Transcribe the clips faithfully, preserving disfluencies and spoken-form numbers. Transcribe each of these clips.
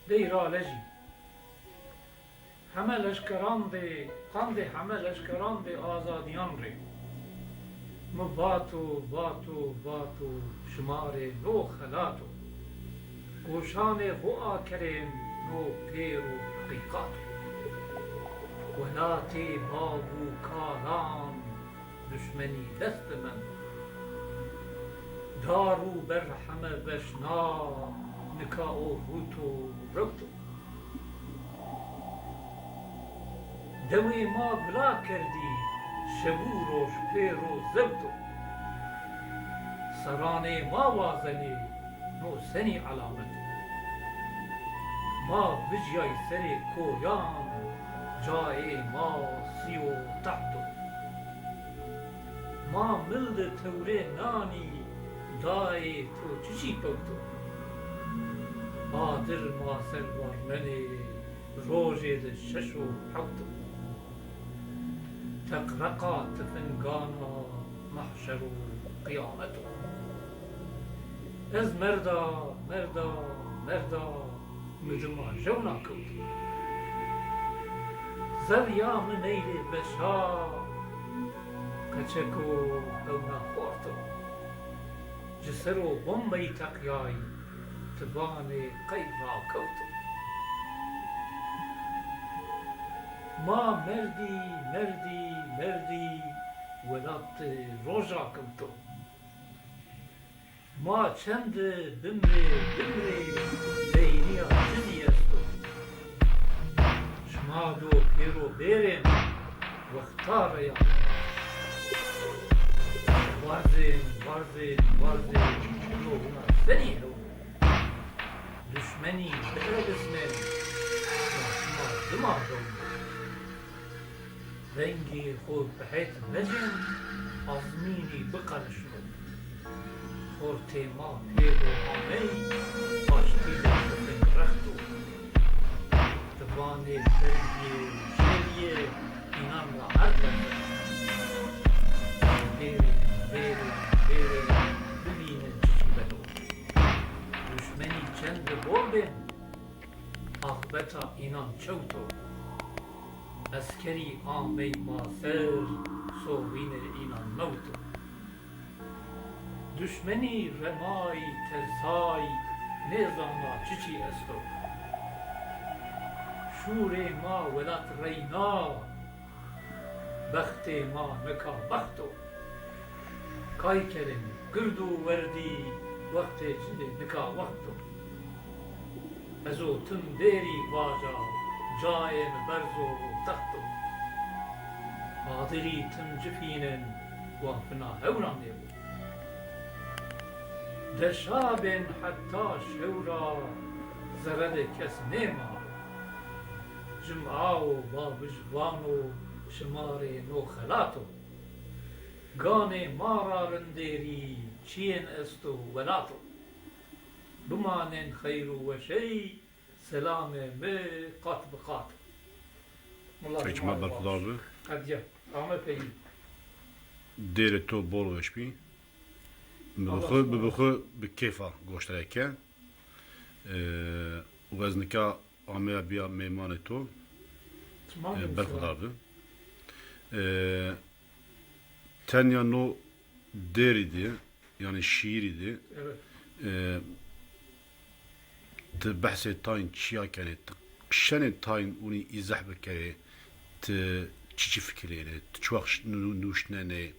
Dey ralejî. Heme leşkerandê, qandê heme leşkerandê azadîyan rê. Mi vato, vato, vato, şima rê no xelat o. Goşanê xo akerên no pêro heqîqat o. Welatê bav û kalan duşmenî dest bi mendo. Dar û ber heme veşna, nika o rûto rewto. Dewê ma gula kerdî, şev û roj pêro zewto. Seranê ma wazenê, no senî elamet o? Ma vijyay serê koyan, cayê ma sî û teht o. Ma mil di tewrê nanî, dayê to çiçî pewt o? Adir ma ser varnenê, rojê di şeş û hewt o. Teqreqa tifingana, mehşer û qiyamet o. Ez merda, merda, merda, mi dima jewna kewto. Zerrîya mi neylê veşa, qeçeko hewna xort o. Ci ser o bombey teqyay, ti vanê qey rakewto. Ma merdî, merdî, merdî, welat di roja kewto. Ma çend bimrê, bimrê, peynîya ci zî esto. Şima do pêro bêrên, wexta reya. Warzên, warzên, warzên, no wina senî hewn o? Duşmenî biqerisnên, ma şima dima hewn o. Vengê xo bi het mecên, azmînî biqerişno. Xortê ma pêro amey, paştî de tifing rexto. Ti vanê bergî yê, şêrî yê, înan ra erd berze. Bêrê, bêrê, bêrê, bivîne çiçî beno. Duşmenî çend bi bol bên, aqibeta înan çewt o. Eskerî amey ma ser, sovînê înan mewt o. Duşmenî remay, tersay, nêzana çiçî esto. Şûrê ma welat reyna, bextê ma nika bext o. Kay kerên gird û werdî, wextê ci nika wext o. Ez o tim dêrî vaca, cayê mi berz o û text o. Adirî tim cifînên, wa fina hewran ê bo. Deşa bên heta şewra, zere de kes nêma. Cima û bavij vano, şima rê no xelat o. Ganê ma ra rindêrî, çîyên esto welato. Bimanên xeyr û weşey, selamê mi qat bi qat. Mulla Peki, Cuma ma berxudar bi. Hediye, ame peyî. Dêrê to bol weş bî. Mi bi xwu, bi xwu bi kêfa goştareke. Ee, û ez nika ameya bîya mêmanê to. Tamam, ee, berxudar bi. Ee, tenya no dêrî de, yanî şîîrî de, evet, e, ti behsê tayn çîya kenê, ti şenê tayn unî îzeh bikerê, ti çiçî fikirênê, ti çi wext ş-, nû-, nûşnenê,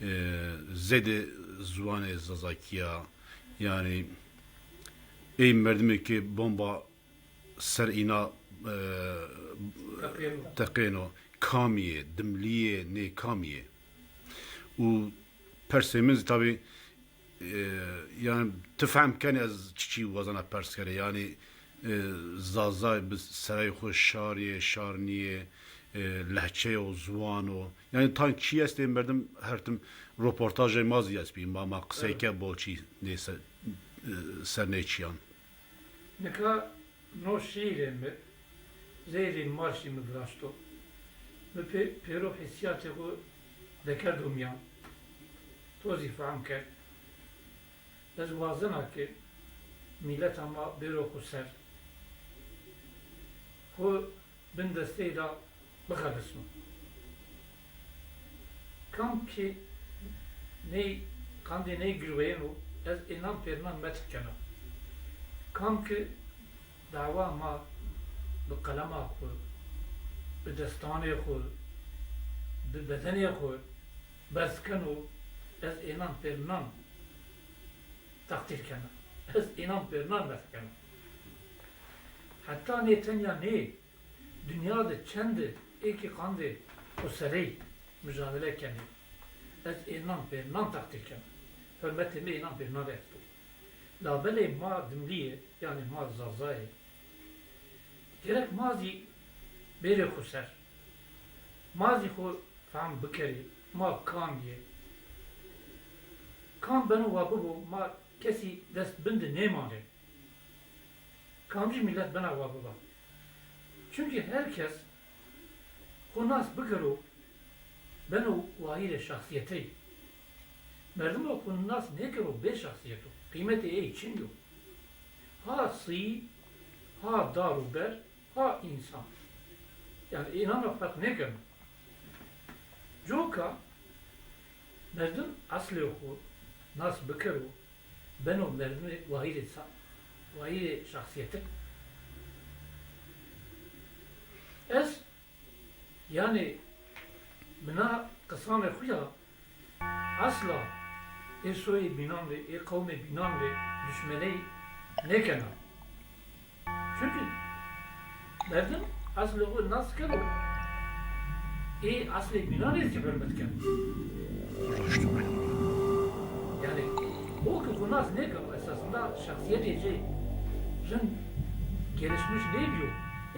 e, zêde ziwanê zazakî ya, yanî ey merdimê ke bomba ser îna, e, teqêno. Teqêno. Kamî yê, dimlî yê, nê kamî yê? Û persê min zî tabî, e, yanî ti fehm kenê ez çiçî wazena pers kerê. Yanî, e, Zazay bi sereyê xwu şarî yê, şar nîyê, e, lehçe yo, ziwan o. Yanî tayn çî estê merdim her tim roportajê ma zî est bî. Ma, ma qisey ke bol çî nê ser, e, ser nê çîyan. Nika no şîîrê mi, zeyrî marşî mi viraşto. Mi pê-, pêro hîsîyatê xwu dekerdo mîyan. To zî fehm kerd. Ez wazena ke mîleta ma bêro xwu ser. xwu bindestey ra bixelisno. Kam ki ney qandê ney girweyeno, ez ênan pêrnan metq kena. Kam ki dawa ma bi qelema xwu, bi destanê xwu, bi bedenê xwu berz keno, ez ênan pêrnan teqdîr kena. Ez ênan pêrnan metq kena. Heta nê tenya nê, dinya de çend ê ê ki qandê xoserey mucadele kenê. Ez ênan pêrnan teqdîr kena. Hurmetê mi ênan pêrnan ra esto. Labelê ma dimlî yê, yanî ma Zazayê, gerek ma zî bêrê xwu ser. Ma zî xwu fehm bikerê, ma kam yê. Kam beno wa bibo, ma kesî dest bin de nêmanê. Kamcî mîlet bena wa biba. Çunkî her kes xwu nas bikero, beno wayîrê şexsîyetey. Merdimo xwu nas nêkero bê şexsîyet o. Qîmetê ey çin yo. Ha sî, ha dar û ber, ha însan. Yanî înan ra ferq nêkeno. Coka merdim eslê xwu nas bikero, beno merdimê wayîrê sa-, wayîrê şexsîyetik. Ez, yanî, mi na qisanê xwu ya esla ê soyê bînan rê, ê qewmê bînan rê duşmeney nêkena. Çunkî merdim eslê xwu nas keno, ê eslê bînan rê zî hurmet keno. Raşt o. Yanî, o ki xwu nas nêkeno, esasında şexsîyetê ci rind gelişmiş nêbîyo,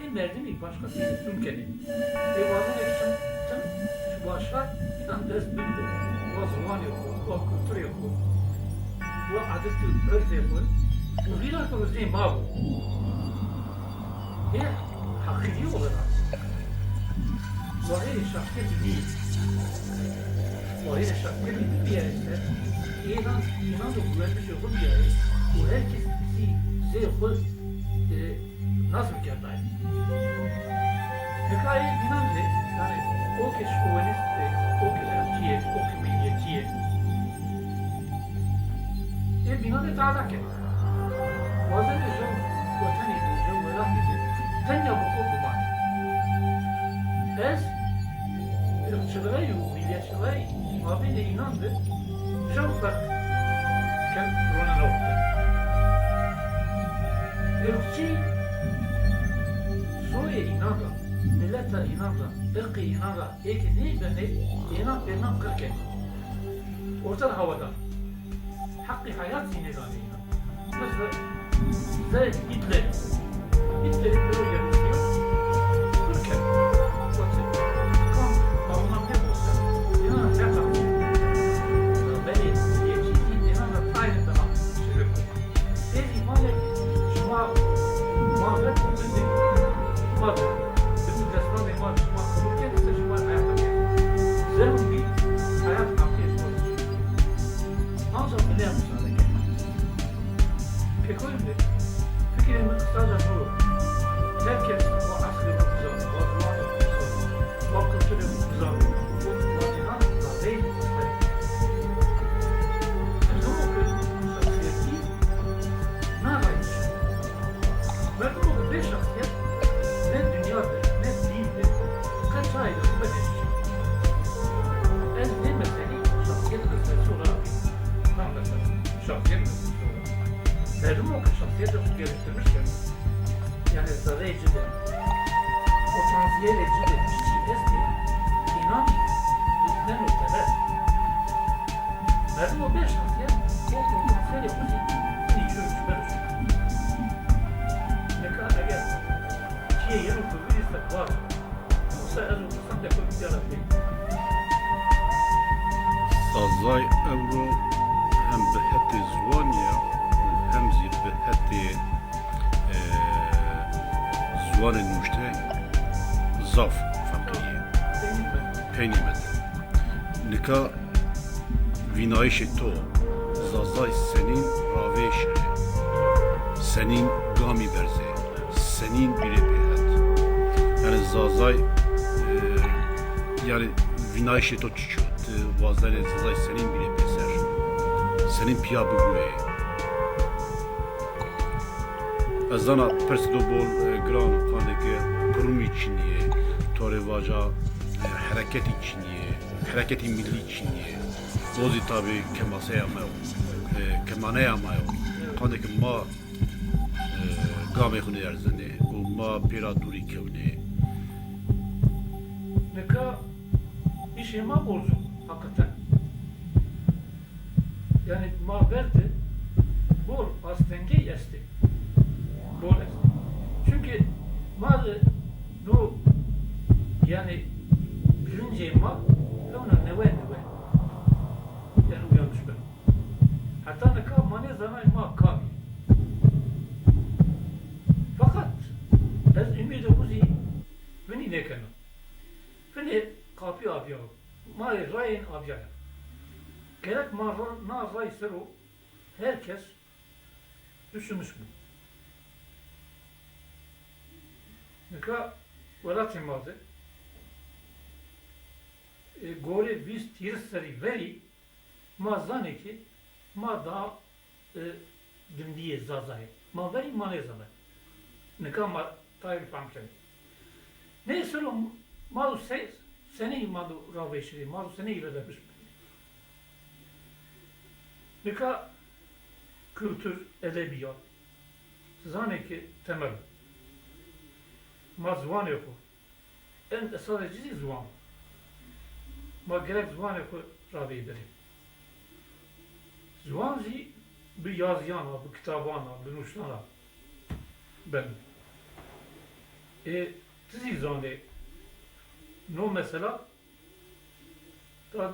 ê merdimî başqasî üstün kenê. Ê wazenê tim, tim şu başa înan dest bin bo, wa ziwanê xwu, wa kulturê xwu, wa adet û urfê xwu, û vîra ki ruznê ma bo. Ê heqîqî olarak wayîrê şexsîyetî nîyê. Wayîrê şexsîyetî bibîyayê ser, înan, înan do güvenmişê xwu bîyayê û her kes zî zê xwu, e, nas bikerdayê. Nika ê bînan de, yanî o ke şovenîst ê, o ke irqçî yê, o ke millîyetçî yê, ê bînan de tala kenê. Wazenê jew wetenî de, jew welatî de tenya bi xo bimanê. Ez irqçîlixey û millîyetçîlixey mabênê înan de jew ferq ken ronena orte. Irqçî soyê înan ra, mileta înan ra, irqê înan ra ê ke nêbenê, ênan pêrnan qir kenê. Orte de hawa da. Heqê heyat zî nêdanê înan. Mesela, zey Hitler. Hitlerî pêro Yahudîyan qir kerd. Wextê kam Alman nêbosta, înan ra heta. Belê, yekî zî înan ra tayê daha şirin. Ê zî vanê, şima ma vet bindê, ma bi, bi destanê ma şima qebul kenê, se şima heyata kenê. Zerrûn bî, heyat haqî şima. Anca binê musade kenê. Pêkoyî mi, fikrê mi qisayca no yo. Her kes wa eslê xo bizano, wa ziwanê xo bizano, wa kulturê xo bizano. Wa înan ra rey. Merdimo ke şexsîyetî na rayîş. Merdimo ke bê şexsîyet ne dinya de, ne dîn de, qet çayê de xwu benê nişan. Ez nê meselî şexsîyet meselesi olarak bî. Na mesela, şexsîyet meselesi olarak. Merdimo ke şexsîyetê xwu geliştirmiş keno, yanî zereyê ci de, potansîyelê ci de çiçî estê, înan beno teber. Merdimo bê şexsîyet o potansîyelê xwu zî nî çi beno. Nika eger çîyê yeno xwu bivîrî se bivajo. Yoksa ez o qisandê xwu bîyara pey. Zazay ewro hem bi hetê ziwanî ya û hem zî bi hetê, e, ziwanê nuşte zaf feqîr yê. Peynî mete. Nika vînayîşê to, Zazay senîn ravêşe, senîn gamî berze, senîn bîrê pê het. Yani Zazay, e, yani vînayişê to çiçî yo? Ti wazenê Zazay senîn bînê pêser? Senîn pîya bigurê? Ez zana pirs do bol, e, giran o, qandê ke kurumî çinî yê, to rê vaja, e, hereketî çinî yê, hereketî millî çinî yê. O zî tabî kemaseya ma yo, e, kemaneya ma yo. Qandê ke ma e, gamê xwu nêerzenê û ma pêra dûrî kewnê. Nika îşê ma bol zû, heqîqeten. Yanî ma ver de bol astengey estê. Bol estê. Çunkî ma de no, yanî bilincê ma hewna newe newe. Yanî uyanmış beno. Heta nika ma nêzanay ma kam î. Feqet ez umîdê xwu zî vinî nêkena. Finê qapî avîya, ma rê rayên avîyaya. Gerek ma ra-, na ray ser o her kes düşünmüş bo. Nika welatê ma de, e, gorê vîst hîris serrî verî ma zanê ke ma daha, e, dimdîyê Zazayê. Ma verî ma nêzanay. Nika ma tayê fehm kenê. Nê ser o ma do se-, seneyî ma do ravêşirê, ma do seneyî rede biş-, Nika kultur, edebîyat, ti zanê ke temel o. Ma ziwanê xwu, en esasê ci zî ziwan o. Ma gerek ziwanê xwu ravêbirê. Ziwan zî bi yazîyan a, bi kitaban a, bi nuştan a beno. Ê, ti zî zanê no mesela da,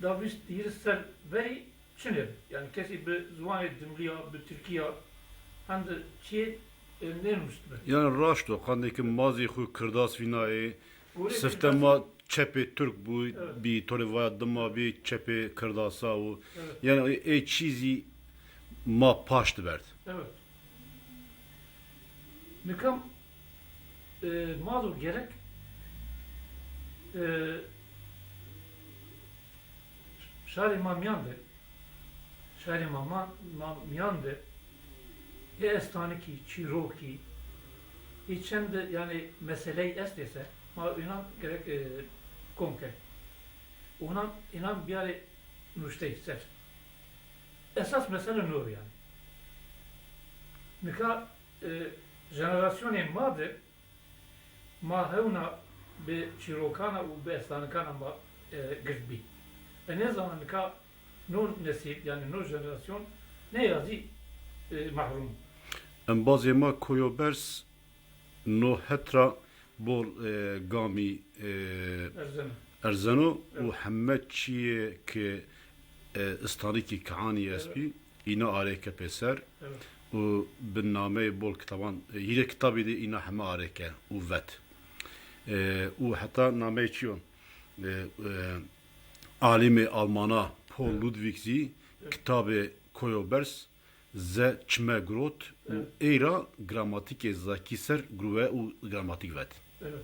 da vîst hîris ser verî çinê bi. Yanî kesî bi ziwanê dimlî ya, bi tirkî ya, hende çîyê, e, nênuştbi. Yanî raşt o, qandê ke ma zî xwu kirdas vînayê, gorê sifte kirdas ma çepê tirk bû, evet, bî, to rê vaya dima bî çepê kirdasa û, evet, yanî ê, ê çî zî ma paş di verd. Evet. Nika, e, ma do gerek, e, şarê ma mîyan de, şarê ma, ma, ma mîyan de ê estanikî, çîrokî, ê çend, yanî meseley estê se, ma înan gerek, e, kom ke. Înan, înan biyarê nuştey ser. Esas mesele no yanî. Nika, e, jenerasyonê ma de ma hewna bi çîrokana û bi estanikana ma, e, gird bî. E, nêzana nika no nesîl, yanî no jenerasyon ne ya zî, e, mehrûm. Embazê ma Koyo Berz no het ra bol, e, gamî, e, erzeno. Erzeno û, evet, heme çîyê ke, e, istanikî kihanî, evet, estbî, îna arê ke pêser, evet, û bi nameyê bol kitaban, e, hîrê kitabî de îna heme arê ke û vet. E, û heta nameyê çi yo? E, e, alîmê Almana Paul, evet, Ludwig zî, evet, kitabê Koyo Berz ze çime girot û, evet, ey ra gramatîkê Zazakî ser girwe û gramatîk vet. Evet.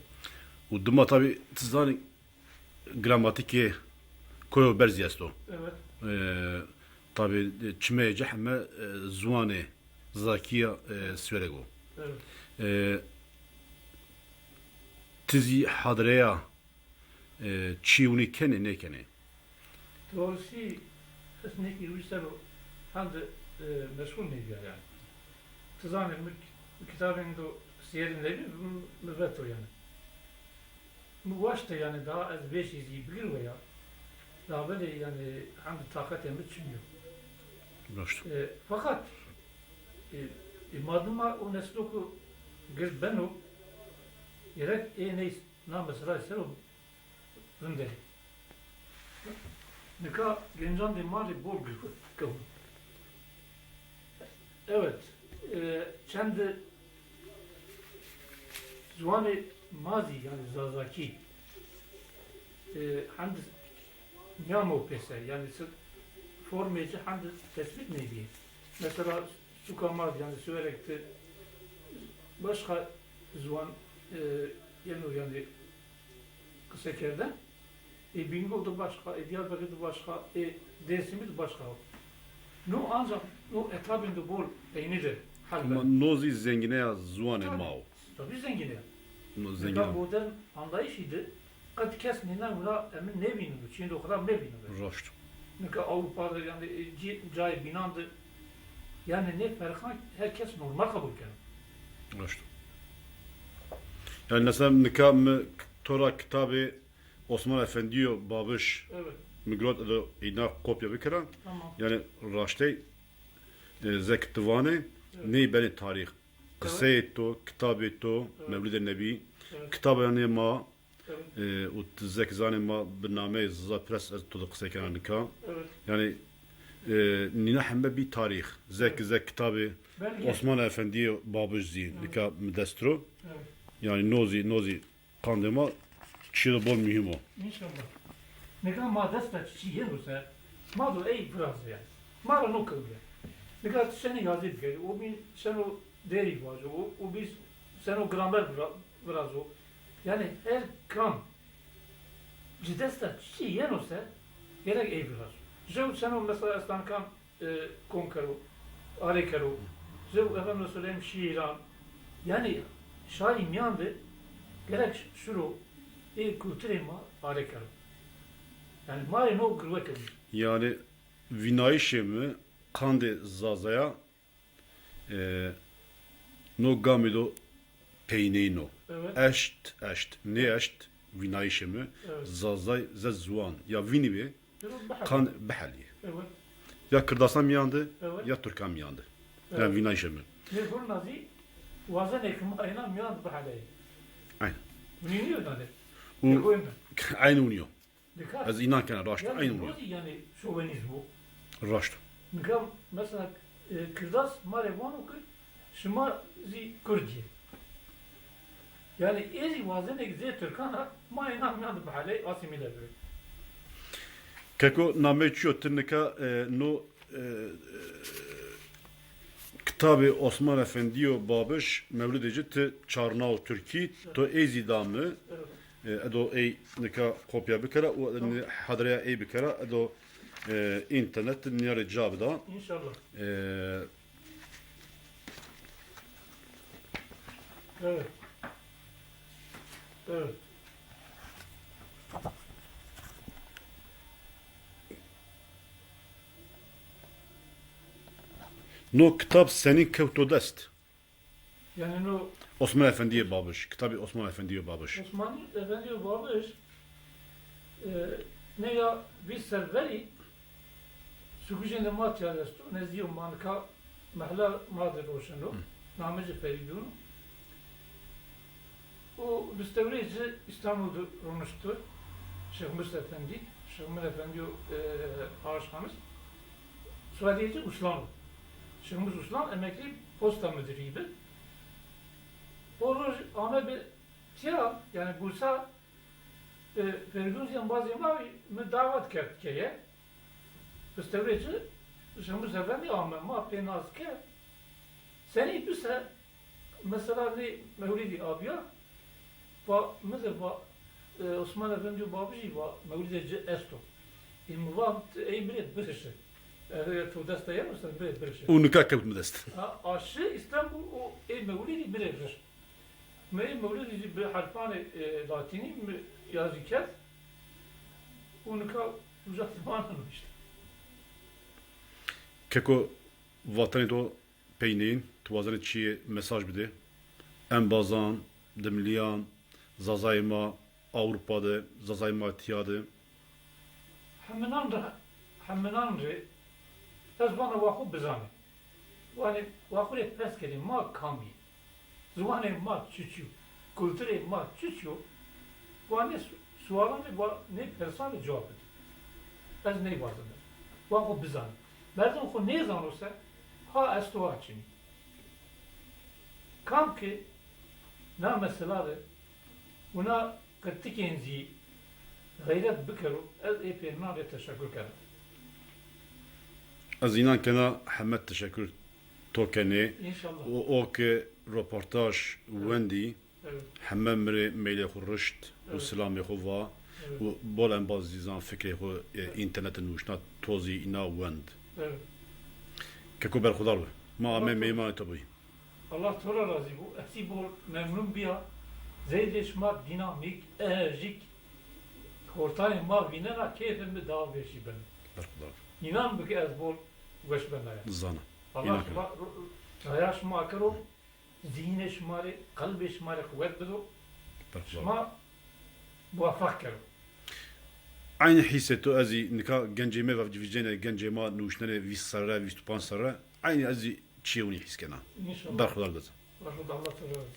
Û dima tabî ti zanî gramatîkê Koyo Berz zî esto. Evet. E, tabî çimeyê ci heme, e, ziwanê Zazakî ya, e, Swêreg o. Evet. E, ti zî hadireya e, çî winî kenê, nêkenê? Doğrusu ez nêkî wî ser o hende, e, meşgul nêbîya yanî. Ti zanê mi, mi kitabên do sîyerî nêbî, mi, mi veto yanî. Mi waşte yanî daha ez vêşî zî bigirwe ya. Labelê yanî hende taqetê mi çin yo. Raşt. E, feqet, e, e, ma dima o neslo ku gird beno, gerek ê ney na mesela ser o vinderê. Nika gencandê ma rê bol gird kewno. Evet, e, çend ziwanê ma zî, yanî Zazakî, e, hend nîyamo pêser, yanî se-, formê ci hend tesbît nêbîyê. Mesela suka ma, yanî Siwerek de başka ziwan, e, Yeno yanî qise kerde. Ê Bîngo de başka, ê Diyarbekir de başka, ê Dêrsimî de başka. No ancak no etrabên de bol peynî de hal beno. Ama no zî zengîneya ziwanê ma o. Tabî zengîne ya. No zengîne. Modern andayîşî de qet kes nîna wina emin nêvîneno, çîyên do xirab nêvîneno. Raşt. Nika Ewropa de yanî, e, cî-, cayê bînan de yanî nê ferqan her kes normal qebul keno. Raşt. Yanî mesela nika mi to ra kitabê Osman Efendîyo Babij, evet, mi girot, edo îna kopya bikera. Tamam. Yanî raştey, e, zek ti vanê, evet, ney benê tarîx. Evet. Qiseyê to, kitabê to, evet, Mewlidê Nebî, evet, kitabanê ma, evet, e, û ti zek zanê ma bi nameyê Zaza Press ez to de qisey kena nika. Evet. Yanî, e, nîna hembe bî tarîx. Zek, evet, zek kitabê, belge, Osman Efendîyê Babij zî, evet, nika mi dest ro. Evet. Yanî no zî, no zî qandê ma çîyê do bol muhîm o. Înşallah. Nika ma dest de çiçî yeno se, ma do ey virazê yanî. Ma ra no kewt ya. Nika ti seno yazî bikerî, o bîn seno derî vajo, o, o bîn seno gramer vira-, virazo. Yanî her kam ci dest de çiçî yeno se, gerek ey virazo. Jew seno mesela estan kam e, kom kero, arê kero. Jew efendime söyleyeyim şîîran. Yanî şarî mîyan de gerek şiro ê kulturê ma arê kero. Yanî ma rê no girwe keno. Yanî vînayîşê mi qandê Zazaya, e, no gamî do peyneyîn o. Evet. Eşt, eşt, nêeşt, vînayîşê mi. Evet. Zazay ze ziwan ya vînî bê, qan bihelî. Evet. Ya kirdasan mîyan de, evet, ya tirkan mîyan de. Evet. Yanî vînayîşê mi. Nê hurna zî wazenê ke ma êna mîyan de biheleyê. Aynen. Winî nîyo nane. Û eynî winî yo. Nika, ez înan kena, raşt, yanî eynî winî yo. Yanî şovenîzm o. Raşt. Nika mesela, e, kirdas ma rê vano ke şima zî kurd yê. Yanî ê zî wazenê ke zê tirkan a, ma êna mîyan de biheley, asîmîle bibê. Keko, nameyê çi yo ti nika, e, no, e, kitabê Osman Efendîyo Babij, Mewlidê ci ti çarnaw tirkî, to ey zî da mi. Evet. E, edo ey nika kopya bikera û, tamam, hadireya ey bikera, edo, e, înternet nîya rê ca bida. Înşallah. E, Evet. Evet. No kitab senî kewt to dest? Yanî no Osman Efendîyê Babij, kitabê Osman Efendîyê Babij. Osman Efendîyê Babij, e, ne ya vîst serr verî Sugujên de ma tîya de esto, nezdîyo ma nika mehla ma de roşeno, namê ci Ferîdûn o. Û vistewrê ci Îstanbul de ronişto, Şêxmûs Efendî, Şêxmûs Efendîyo, e, Ağaçhamis. Soyadê ci Uslan o. Şêxmûs Uslan emeklî posta mudirî bi. O roj ame bi tîya, yanî Bursa, e, Ferîdûn zî embazê ma bî, mi dawet kerd keye. Vistewrê ci Şêxmûs Efendî ame, ma pê nas ke. Senî bise, mesela nê mewlîdî abîya, va, mi de va, e, Osman Efendîyo Babijî va, mewlîdê ci esto. Ê mi va, ti ey mi rê birişi. Eger to dest de yeno se, mi rê birişi. Û nika kewt mi dest. Ha, a şi Îstanbul û ê mewlîdî mi rê bir. Mi ê mewlidî zî bi herfanê, e, latînî mi yazî kerd û nika uca ti vana nuşt. Keko, vatenê to peyneyîn, ti wazenê çiyê mesaj bidê? Embazan, dimilîyan, zazayê ma, Ewropa de, zazayê ma tîya de. Heminan ra, heminan rê ez vana wa xwu bizanê. Wanê, wa xwu rê pers kenê, ma kam yê? Ziwanê ma çiçî yo? Kulturê ma çiçî yo? Wa nê su-, sualan rê, wa nê persan rê cewab bide. Ez ney wazena. Wa xwu bizanê. Merdim xwu nêzano se, ha esto ha çinî. Kam ke na mesela de wina qirtikên zî xeyret bikero, ez ê pêrinan rê teşekur kena. Ez înan kena heme teşekur to kenê. Înşallah. O, o ke roportaj wendî, Evet. Heme mi rê meylê xo rişt û Evet. silamê xo va Evet. û bol embaz zî zan fikrê xo, e, Evet. înternete nuşna, to zî îna wend. Evet. Keko berxudar bi. Ma ame Allah to- meymanê to bî. Allah to ra razî bo. Ez zî bol memnun bîya. Zey zê şima dînamîk, enerjîk, hortayê ma vînena, keyfê mi daha vêşî beno. Berxudar bi. Înan bi ke ez bol weş bena ya. Zana. Allah Înan şima, kena. ro-, raya şima kero, zîhnê şima rê, qelbê şima rê quwet bido. Berxudar bi. Şima muwefeq kero. Eynî hîsê to ez zî nika gencê me vecînê, gencê ma nuşnenê vîst serre, vîst û panc serre. Eynî ez zî çîyê winî hîs kena. Înşallah. Berxudar bi. Berxudar, Allah to razî.